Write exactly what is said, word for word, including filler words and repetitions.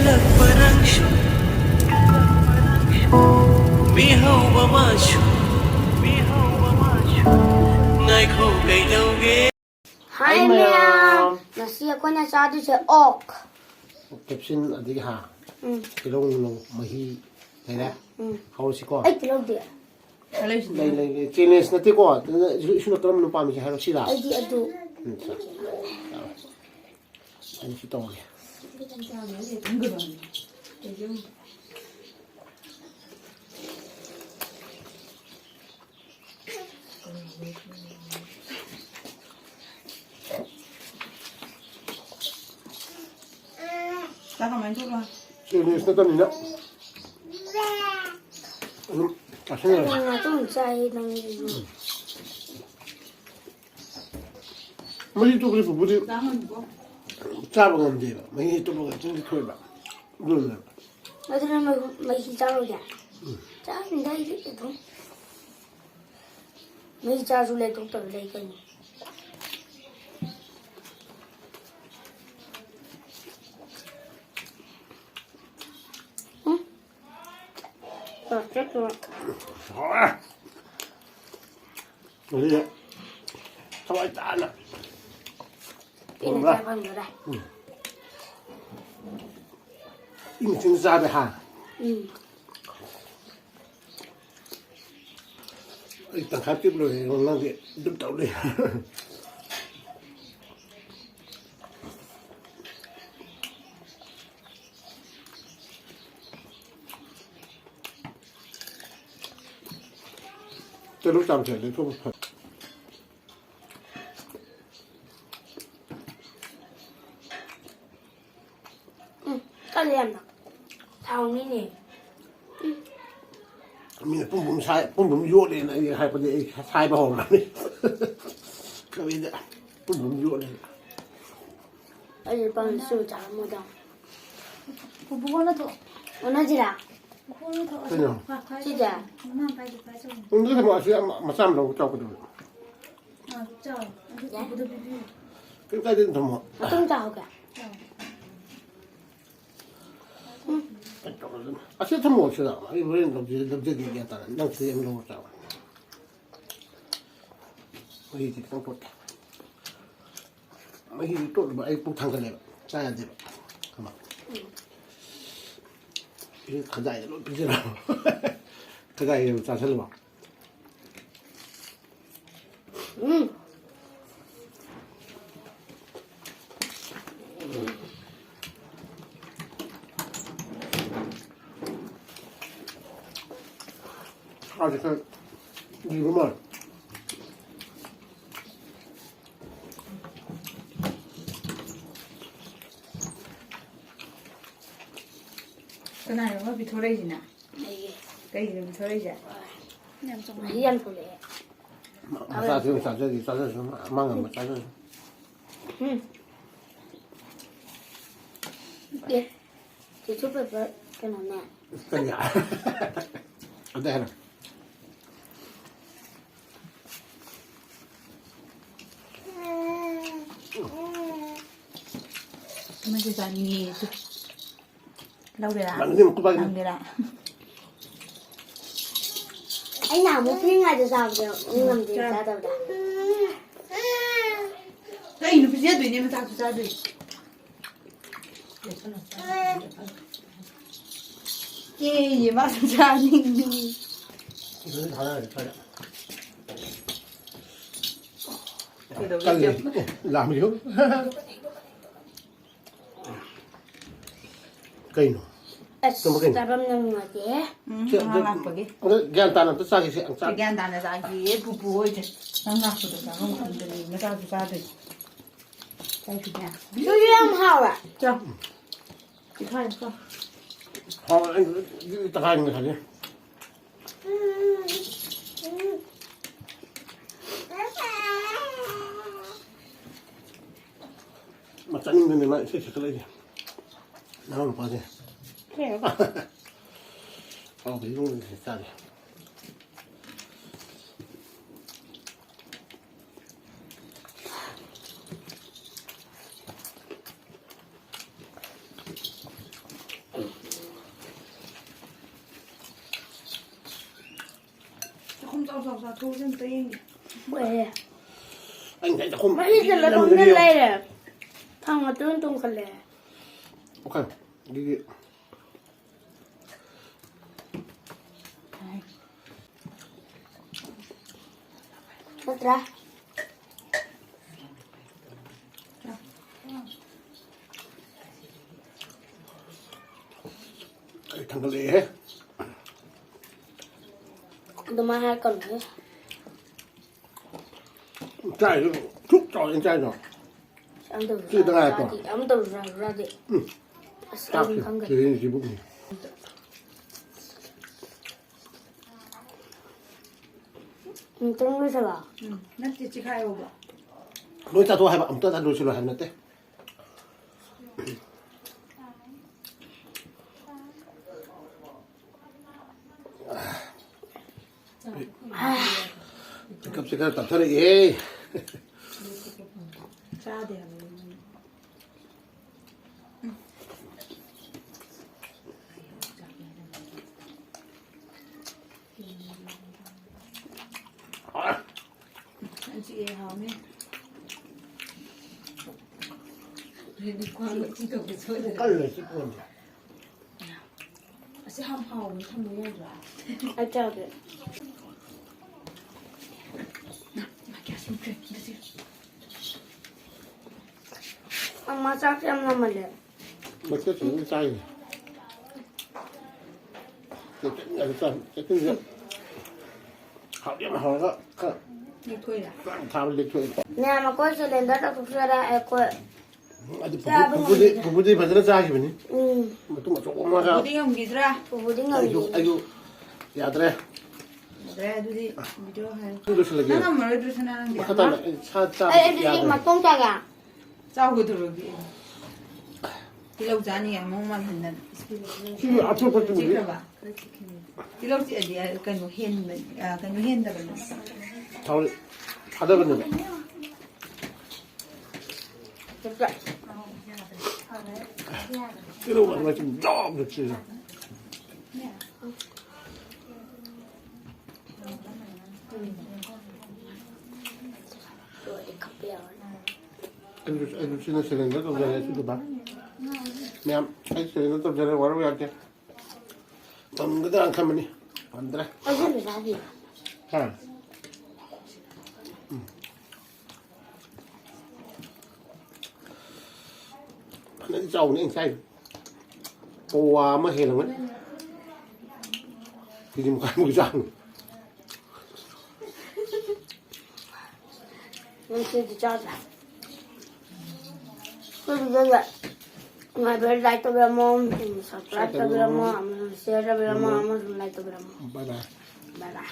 ꯀꯜꯂꯛꯄ ꯅꯪꯁꯨ, ꯀꯜꯂꯛꯄ ꯅꯪꯁꯨ, ꯃꯤꯍꯧꯕ ꯃꯥꯁꯨ, ꯃꯤꯍꯧꯕ ꯃꯥꯁꯨ, ꯉꯥꯏꯈꯣ ꯀꯩꯗꯧꯒꯦ? ꯍꯥꯏ ꯍꯥꯏ ꯃꯌꯥꯝ꯫ ꯃꯌꯥꯝ꯫ ꯉꯁꯤ ꯑꯩꯈꯣꯏꯅ ꯆꯥꯗꯣꯏꯁꯦ ꯑꯣꯛ꯫ ꯀꯦꯞꯁꯤꯟ ꯑꯗꯒꯤ ꯍꯥ, ꯎꯝ꯫ ꯇꯤꯜꯍꯧ ꯅꯨꯡꯂꯧ ꯃꯍꯤ ꯂꯩꯔꯦ꯫ ꯎꯝ꯫ ꯍꯧꯔꯁꯤꯀꯣ꯫ ꯑꯩ ꯇꯤꯜꯍꯧꯗꯤ꯫ ꯂꯩ, ꯂꯩ, ꯂꯩ꯫ ꯆꯦꯂꯦꯟꯖ ꯅꯠꯇꯦꯀꯣ꯫ ꯑꯗꯨꯅ ꯏꯁꯨ-, ꯏꯁꯨꯅ ꯀꯔꯝꯕꯅ ꯄꯥꯝꯃꯤꯁꯦ ꯍꯥꯏꯔꯣ, ꯁꯤꯔꯥ? ꯑꯩꯗꯤ ꯑꯗꯨ꯫ ꯎꯝ, ꯁꯥ-, ꯁꯥ-, ꯁꯥ-, ꯑꯩꯁꯨ ꯇꯧꯔꯒꯦ꯫ ꯆꯥꯛ ꯀꯃꯥꯏꯅ ꯇꯧꯕ? ꯆꯦꯂꯦꯟꯖ ꯅꯠꯇꯕꯅꯤꯅ ꯑꯗꯨꯝ ꯆꯥꯁꯤꯟꯅꯔꯦ꯫ ꯅꯪ ꯑꯗꯨꯝ ꯆꯥꯏ, ꯅꯪꯒꯤꯁꯨ꯫ ꯃꯍꯤ ꯇꯣꯠꯄꯗꯤ ꯄꯨꯄꯨꯗꯤ ꯆꯥ ꯉꯝꯗꯦꯀꯣ꯫ ꯆꯥꯕ ꯉꯝꯗꯦꯕ꯫ ꯃꯍꯤ ꯇꯣꯠꯂꯒ ꯆꯤꯟꯗꯤ ꯊꯣꯛꯑꯦꯕ꯫ ꯑꯗꯨꯅꯅꯦꯕ꯫ ꯑꯗꯨꯅ ꯃꯍꯤ, ꯃꯍꯤ ꯆꯥꯔꯣꯏꯒꯦ? ꯎꯝ꯫ ꯆꯥꯅꯤꯡꯗꯦ ꯑꯩꯗꯤ ꯑꯗꯨꯝ꯫ ꯃꯍꯤ ꯆꯥꯔꯁꯨ ꯂꯦꯛꯊꯣꯛꯇꯕ ꯂꯩ ꯀꯩꯅꯣ꯫ ꯎꯝ꯫ ꯆꯥꯛ ꯆꯥꯛ ꯆꯥꯛ꯫ ꯍꯥꯎꯔꯦ꯫ ꯍꯧꯖꯤꯛ ꯊꯋꯥꯏ ꯇꯥꯅ ꯄꯦꯟꯅ ꯊꯣꯡꯕ꯭ꯔꯥ? ꯆꯥ ꯐꯪꯗꯣꯔꯦ꯫ ꯎꯝ꯫ ꯏꯪ ꯆꯤꯡ ꯆꯥꯔꯦ ꯍꯥ? ꯎꯝ꯫ ꯑꯩ ꯇꯪꯈꯥꯏ ꯄꯤꯕ ꯂꯣꯏꯔꯦ, ꯅꯪꯗꯤ ꯑꯗꯨꯝ ꯇꯧ ꯂꯩ꯫ ꯇꯤꯜꯍꯧ ꯆꯥꯝꯊꯣꯛꯑꯦ, ꯂꯩꯊꯣꯛꯄ ꯐꯩ꯫ ꯎꯝ, ꯀꯜꯂꯦ ꯌꯥꯝꯅ꯫ ꯊꯥꯎꯅꯤꯅꯦ꯫ ꯎꯝ꯫ ꯃꯤꯅ ꯄꯨꯝ ꯄꯨꯝ ꯁꯥꯏ-, ꯄꯨꯝ ꯄꯨꯝ ꯌꯣꯠꯂꯦꯅ ꯑꯩ ꯍꯥꯏꯔꯛꯄꯗꯤ ꯑꯩ ꯁꯥꯏꯕ ꯍꯧꯔꯝꯃꯅꯤ꯫ ꯀꯔꯤꯗ ꯄꯨꯝ ꯄꯨꯝ ꯌꯣꯠꯂꯦꯅ꯫ ꯑꯩ ꯂꯨꯄꯥ ꯂꯤꯁꯤꯡ ꯑꯃ ꯆꯥꯔꯝꯃꯣꯏꯗ꯫ ꯄꯨꯄꯨ ꯀꯣꯟꯅ ꯊꯣꯛꯑꯣ꯫ ꯑꯣꯟꯅꯁꯤꯔꯥ? ꯀꯣꯟꯅ ꯊꯣꯛꯑꯣ꯫ ꯀꯩꯅꯣ? ꯈ꯭ꯋꯥꯏ, ꯈ꯭ꯋꯥꯏ ꯁꯤꯁꯦ? ꯃꯃꯥ ꯄꯥꯏꯗꯤ ꯄꯥꯏ ꯆꯠꯂꯣ꯫ ꯎꯝ, ꯑꯗꯨꯗꯤ ꯊꯝꯃꯣ꯫ ꯑꯁꯤ ꯌꯥꯝ ꯃꯆꯥ ꯑꯃ ꯂꯧꯔꯒ ꯆꯥꯎ ꯀꯩꯗꯧꯔꯒꯦ? ꯑꯥ, ꯆꯥꯎ꯫ ꯑꯗꯨ ꯌꯥꯏ꯫ ꯄꯨꯄꯨꯗ ꯄꯤꯕꯤꯌꯨ꯫ ꯀꯩꯝ ꯀꯥꯏꯗꯦ, ꯑꯗꯨꯝ ꯊꯝꯃꯣ꯫ ꯆꯥꯎ꯫ ꯀꯩꯅꯣ ꯇꯧꯔꯒ ꯑꯁꯤ ꯊꯝꯃꯣ ꯁꯤꯗ꯫ ꯑꯩ ꯍꯣꯔꯦꯟ ꯂꯧꯖ-, ꯂꯧꯖꯒꯦ ꯒ꯭ꯌꯥꯟ ꯇꯥꯅ꯫ ꯅꯪ ꯁꯤꯗ ꯑꯃ ꯂꯧꯔ ꯆꯥꯔꯣ꯫ ꯃꯍꯤꯁꯤ ꯈꯤꯇꯪ ꯇꯣꯠꯀꯦ꯫ ꯃꯍꯤꯁꯤ ꯇꯣꯠꯂꯨꯕ ꯑꯩ ꯄꯨꯛ ꯊꯟꯒꯠꯂꯦꯕ꯫ ꯆꯥ ꯌꯥꯗꯦꯕ꯫ ꯈꯪꯉꯕ? ꯁꯤ ꯈꯖꯥꯏꯗ ꯂꯣꯏ ꯄꯤꯖꯔꯣ꯫ ꯈꯖꯥꯏꯗ ꯆꯥꯁꯜꯂꯨꯕ꯫ ꯎꯝ꯫ ꯁꯥꯁꯦ ꯈꯔ ꯂꯤꯕ ꯃꯥꯜꯂꯦ꯫ ꯀꯅꯥꯅꯣ ꯑꯃ ꯄꯤꯊꯣꯔꯛꯏꯁꯤꯅ? ꯑꯩꯒꯤ꯫ ꯀꯩꯒꯤꯅꯣ ꯄꯤꯊꯣꯔꯛꯏꯁꯦ? ꯌꯥꯝ ꯆꯥꯎꯅ꯫ ꯃꯍꯤ ꯌꯥꯝ ꯊꯣꯛꯂꯛꯑꯦ꯫ ꯃꯆꯥꯁꯨ ꯑꯗꯨꯝ ꯆꯥꯖꯔꯤ, ꯆꯥꯖꯔꯁꯨ ꯑꯃ ꯉꯝꯕ ꯆꯥꯖꯔꯁꯨ꯫ ꯎꯝ꯫ ꯑꯦ, tissue paper ꯀꯩꯅꯣꯅꯦ꯫ ꯀꯔꯤ? ꯑꯝꯇ ꯍꯥꯏꯔꯣ꯫ ꯑꯃꯁꯨ ꯆꯥꯅꯤꯡꯉꯦ ꯑꯗꯨ꯫ ꯂꯧꯒꯦꯔꯥ? ꯃꯥꯟꯅꯗꯦ, ꯑꯃꯨꯛ ꯄꯥꯏꯒꯦ꯫ ꯂꯧꯒꯦꯔꯥ? ꯑꯩꯅ ꯑꯃꯨꯛ ꯄꯤꯛꯏꯉꯩꯗ ꯆꯥꯕꯗꯣ ꯉꯝꯗꯦ ꯆꯥ-, ꯆꯥꯗꯕꯗ꯫ ꯀꯩꯅꯣ ꯄꯤꯖꯗꯣꯏꯅꯦ ꯃꯆꯥꯁꯨ ꯆꯥꯗꯣꯏꯅꯦ꯫ ꯀꯦꯌꯦ ꯃꯥꯁꯨ ꯆꯥꯅꯤꯡꯉꯤ꯫ ꯑꯗꯨꯗꯤ ꯊꯥꯗꯔꯦ ꯁ꯭ꯋꯥꯏꯗ꯫ ꯀꯩꯗꯧꯔꯤꯒꯦ? ꯀꯜꯂꯦ꯫ ꯑꯦ, ꯂꯥꯝꯃꯤꯌꯣ꯫ ꯀꯩꯅꯣ? ꯑꯁ, ꯇꯨꯝꯕ ꯀꯩꯅꯣ? ꯆꯥꯐꯝ ꯌꯥꯝ ꯅꯨꯡꯉꯥꯏꯇꯦꯍꯦ꯫ ꯎꯝ, ꯁꯤ, ꯑꯉꯥꯡ ꯂꯥꯛꯄꯒꯤ꯫ ꯑꯗ ꯒ꯭ꯌꯥꯟ ꯇꯥꯅ ꯑꯝꯇ ꯆꯥꯒꯦ, ꯁꯤ ꯌꯥꯝ ꯆꯥ-, ꯁꯤ ꯒ꯭ꯌꯥꯟ ꯇꯥꯅ ꯆꯥꯒꯦꯌꯦ, ꯄꯨꯄꯨ ꯍꯣꯏꯁꯦ꯫ ꯅꯪ ꯂꯥꯛꯄꯗ ꯆꯥꯐꯝ ꯈꯪꯗꯕꯤ ꯃꯆꯥꯁꯨ ꯆꯥꯗꯣꯏꯅꯤ꯫ ꯆꯥꯏꯁꯤꯗꯤ꯫ ꯁꯤꯁꯨ ꯌꯥꯝ ꯍꯥꯎꯋꯦ꯫ ꯆꯥ꯫ ꯆꯤꯈꯥꯏ ꯆꯥ꯫ ꯍꯥꯎꯋꯦ, ꯑꯩ ꯇꯪꯈꯥꯏ ꯉꯁꯥꯏꯗꯤ꯫ ꯃꯥ ꯆꯥꯅꯤꯡꯗꯅ ꯃꯥ ꯏꯁꯩ ꯁꯛꯀꯠꯂꯛꯏꯁꯦ꯫ ꯅꯅꯥꯎ ꯅꯨꯄꯥꯁꯦ꯫ ꯍꯥꯎꯕ ꯏꯃꯨꯡꯗ ꯆꯥꯔꯤ꯫ ꯆꯥꯎ ꯆꯥꯎ ꯆꯥꯊꯣꯛꯑꯁꯦ ꯑꯝꯇ ꯌꯦꯡꯒꯦ꯫ ꯂꯣꯏꯔꯦ꯫ ꯑꯩ ꯉꯁꯥꯏ ꯆꯥꯛꯈꯨꯝ ꯃꯍꯤꯁꯦ ꯂꯣꯏ ꯂꯝꯗ ꯂꯣꯏ ꯌꯦꯡꯉꯣ꯫ ꯂꯩꯔꯦ꯫ ꯊꯥꯎ ꯉꯥꯛꯇ ꯑꯣꯏꯅ ꯊꯣꯡꯒꯠꯂꯦ꯫ ꯑꯣꯀꯦ꯫ ꯑꯗꯨꯗꯤ ꯅꯠꯇ꯭ꯔꯥ? ꯑꯩ ꯊꯥꯡꯒꯠꯂꯛꯑꯦꯍꯦ꯫ ꯑꯗꯨꯃꯥꯏ ꯍꯥꯏꯔꯛꯀꯅꯨꯍꯦ꯫ ꯆꯥꯏꯗꯣ ꯁꯨꯛ ꯆꯥꯎꯅ ꯆꯥꯏꯗꯣ꯫ ꯑꯝꯇꯕꯨ ꯁꯤꯗ ꯉꯥꯏꯀꯣ꯫ ꯆꯥꯗꯦ, ꯑꯝꯇꯕꯨ ꯆꯥꯗꯦ꯫ ꯎꯝ꯫ ꯑꯁ, ꯑꯩꯗꯤ ꯆꯥꯛꯁꯦ ꯈꯪꯗꯦ꯫ ꯁꯤꯗꯩꯁꯤꯕꯨ꯫ ꯑꯝꯇꯪ ꯂꯣꯏꯁꯜꯂꯣ꯫ ꯎꯝ, ꯅꯠꯇꯦ, ꯆꯤꯈꯥꯏꯌꯣꯕ꯫ ꯂꯣꯏ ꯆꯥꯊꯣꯛ ꯍꯥꯏꯕ, ꯑꯝꯇ ꯂꯣꯏꯁꯤꯜꯂꯣ ꯍꯥꯏꯕ ꯅꯠꯇꯦ꯫ ꯀꯞꯁꯦ ꯈꯔ ꯇꯞꯊꯔꯛꯑꯦ꯫ ꯆꯥꯗꯦ ꯍꯥꯏꯕ꯫ ꯆꯤꯛꯑꯦ, ꯍꯥꯎꯅꯤ꯫ ꯀꯜꯂꯦ, ꯁꯤ ꯄꯣꯟꯁꯦ꯫ ꯑꯁꯤ ꯌꯥꯝ ꯍꯥꯎꯕꯅꯤ, ꯊꯝꯕ ꯌꯥꯗ꯭ꯔꯥ? ꯑꯩ ꯆꯥꯒꯦ꯫ ꯃꯥ ꯀꯌꯥ ꯁꯦꯝꯈ꯭ꯔꯦ? ꯑꯝꯇ ꯆꯦ꯫ ꯑꯝꯃꯥ, ꯆꯥꯛꯁꯦ ꯌꯥꯝ ꯂꯥꯝꯃꯜꯂꯦ꯫ ꯃꯆꯦꯠ ꯁꯨꯝ ꯆꯥꯏꯅꯦ꯫ ꯆꯦꯠꯁꯤꯟꯅ ꯆꯥꯏ꯫ ꯆꯦꯠꯁꯤꯟꯁꯦ ꯍꯥꯎꯗꯤ ꯌꯥꯝ ꯍꯥꯎꯔꯒ ꯈꯔ ꯂꯦꯛꯊꯣꯛꯏꯔꯥ? ꯈꯔ ꯊꯥꯕ ꯂꯦꯛꯊꯣꯛꯏ꯫ ꯃꯌꯥꯝ ꯑꯩꯈꯣꯏ ꯁꯤꯂꯤꯟꯗꯔ ꯇꯧꯊꯣꯛꯆꯔꯦ ꯑꯩꯈꯣꯏ꯫ ꯑꯗꯨ ꯄꯨꯄꯨ-, ꯆꯥꯕ ꯄꯨꯄꯨꯗꯤ, ꯉꯝꯈꯤꯗ꯭ꯔꯦ꯫ ꯄꯨꯄꯨꯗꯤ ꯐꯖꯅ ꯆꯥꯈꯤꯕꯅꯤ꯫ ꯎꯝ꯫ ꯃꯇꯨꯝ ꯑꯆꯧꯕ ꯑꯃꯒ꯫ ꯄꯨꯄꯨꯗꯤ ꯉꯝꯈꯤꯗ꯭ꯔꯥ? ꯄꯨꯄꯨꯗꯤ ꯑꯩꯁꯨ, ꯉꯝꯈꯤꯗ꯭ꯔꯦ꯫ ꯑꯩꯁꯨ ꯌꯥꯗ꯭ꯔꯦ꯫ ꯌꯥꯗ꯭ꯔꯦ, ꯑꯗꯨꯗꯤ ꯚꯤꯗꯤꯑꯣ ꯍꯥꯏꯔꯣ꯫ ꯑꯗꯨ ꯂꯣꯏꯁꯤꯜꯂꯒꯦ꯫ ꯅꯪ ꯉꯝꯃꯔꯣꯏꯗ꯭ꯔꯣ, ꯁꯅꯥ, ꯅꯪꯗꯤ? ꯃꯈꯥ ꯇꯥꯅ ꯑꯩ ꯁꯥ ꯆꯥꯕ ꯑꯩ ꯑꯗꯨꯗꯤ ꯌꯥꯗ꯭ꯔꯦ꯫ ꯃꯇꯣꯡ ꯆꯥꯒꯦ꯫ ꯆꯥꯎꯒꯗꯧꯔꯒꯦ꯫ ꯇꯤꯜꯍꯧ ꯆꯥꯅꯤꯡꯉꯥꯏ ꯃꯑꯣꯡ ꯃꯥꯜꯍꯟꯗꯅ꯫ ꯁꯤ ꯑꯇꯣꯞꯄ ꯇꯨꯝꯒꯦ꯫ ꯆꯤꯛꯈ꯭ꯔꯕ? ꯇꯤꯜꯍꯧ ꯆꯤꯛꯑꯗꯤ, ꯑ, ꯀꯩꯅꯣ ꯍꯦꯟꯕꯅꯤ, ꯑ, ꯀꯩꯅꯣ ꯍꯦꯟꯗꯕꯅꯤ꯫ ꯊꯥꯎ ꯊꯥꯗꯕꯅꯦꯕ꯫ ꯇꯤꯜꯍꯧ ꯑꯗꯨꯃꯥꯏꯅ ꯁꯨꯝ ꯌꯥꯎꯕꯗ ꯆꯤꯛꯑꯦ꯫ ꯑꯩꯁꯨ ꯁꯤꯅ ꯁꯤꯂꯤꯟꯗꯔ ꯇꯧꯖꯔꯦ ꯁꯤꯗꯨꯗ꯫ ꯃꯌꯥꯝ, ꯑꯩ ꯁꯤꯂꯤꯟꯗꯔ ꯇꯧꯖꯔꯦ, ꯋꯥꯔꯧ ꯌꯥꯗꯦ꯫ ꯉꯝꯒꯗ꯭ꯔꯥ ꯈꯟꯕꯅꯤ, ꯉꯝꯗ꯭ꯔꯦ꯫ ꯑꯩꯁꯨ ꯑꯝꯇ ꯆꯥꯗꯦ꯫ ꯍꯥ? ꯎꯝ꯫ ꯐꯅꯗꯤ ꯆꯥꯎꯕꯅꯦ ꯑꯩꯅ ꯆꯥꯏꯗꯣ꯫ ꯄꯋꯥ ꯑꯃ ꯍꯦꯜꯂꯝꯒꯅꯤ꯫ ꯀꯦꯖꯤ ꯃꯈꯥꯏꯃꯨꯛꯀꯤ ꯆꯥꯡꯅꯤ꯫ ꯉꯁꯤꯗꯤ ꯆꯥꯗ꯭ꯔꯦ꯫ ꯑꯩꯈꯣꯏ ꯚꯤꯗꯤꯑꯣꯗ ꯅꯨꯡꯉꯥꯏꯕ like ꯇꯧꯕꯤꯔꯝꯃꯣ, subscribe ꯇꯧꯕꯤꯔꯝꯃꯣ, ꯑꯃꯁꯨꯡ share ꯇꯧꯕꯤꯔꯝꯃꯣ, ꯑꯃꯁꯨꯡ like ꯇꯧꯕꯤꯔꯝꯃꯣ꯫ Bye bye꯫ Bye bye꯫